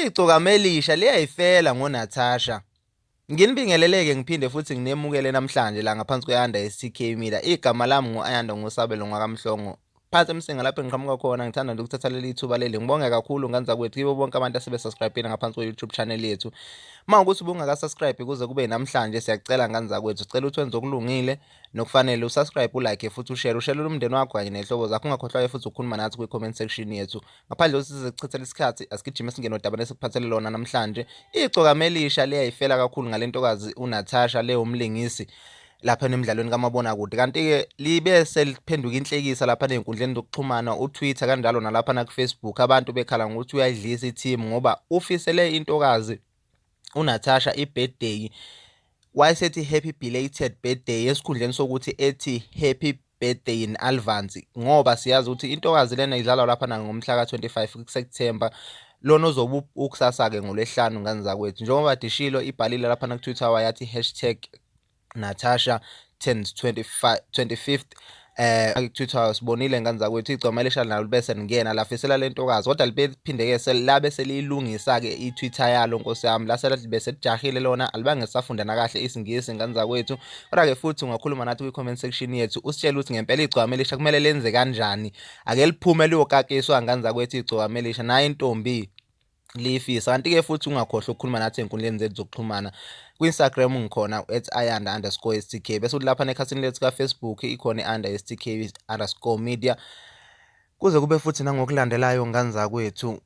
Igcokama elisha liyayifela ngoNatasha. Nginibingeleleke ngiphinde futhi nginemukele namhlanje la ngaphansi kwe-Anda STK Media. Igama lami ngu-Ayanda Ngusabelo ngwakamhlongo. Phansi emsinga lapho engiqhamuka khona ngithanda nje ukuthatha leli thuba leli ngibonge kakhulu ngane zakwethu kibo bonke abantu asebesubscribe ngaphansi kwe-YouTube channel yethu. Uma ukuthi ubungakasubscribe kuze kube namhlanje siyacela ngane zakwethu sicela ukuthi wenze okulungile nokufanele usubscribe ulike futhi ushare ushelele umndeni wakho kanye nehlobo zakho ungakhohlwa futhi ukukhuluma nathi kwi-comment section yethu. Ngaphandle kokuthi size sichithele isikhathi asigijime singene odabeni esikuphathele lona namhlanje. Igcokama elisha liyayifela kakhulu ngale ntokazi uNatasha leyo mlingisi lapha emidlalweni kamabonakude kanti-ke libe seliphenduka inhlekisa lapha ney'nkundleni zokuxhumana uTwitter kanjalo nalapha nakuFacebook abantu bekhala ngokuthi uyayidlisa i-team ngoba ufisele intokazi uNatasha i-birthday wayesethi happy belated birthday esikhundleni sokuthi ethi happy birthday in advance ngoba siyazi ukuthi intokazi lena idlalwa lapha ngomhla ka-25 kuSeptember lona ozobe ukusasa-ke ngolwesihlanu ngane zakwethu njengoba dishilo ibhalile lapha na-Twitter yathi hashtag Natasha turns 25 25th Twitter sibonile ngane zakwethu igcoma elisha nalo bese ningena lafisela lentokazi kodwa liphinde ke selabe seliyilungisa ke i-Twitter yalo nkosi yami lase bese lijahile lona alibange safunda nakahle isingisi ngane zakwethu kodwa ke futhi ungakhuluma nathi kwi-comment section yethu usitshele ukuthi ngempela igcoma elisha kumele lenze kanjani ake liphume liyokakiswa ngane zakwethu igcokama elisha nayo intombi liyifisa kanti-ke futhi ungakhohlwa ukukhuluma nathi ey'nkundleni zethu zokuxhumana kwi-Instagram ngikhona at ayanda underscore stk bese kuthi lapha nekhasini lethu ka-Facebook ikhona i-under stk underscore media kuze kube futhi nangokulandelayo ngane zakwethu.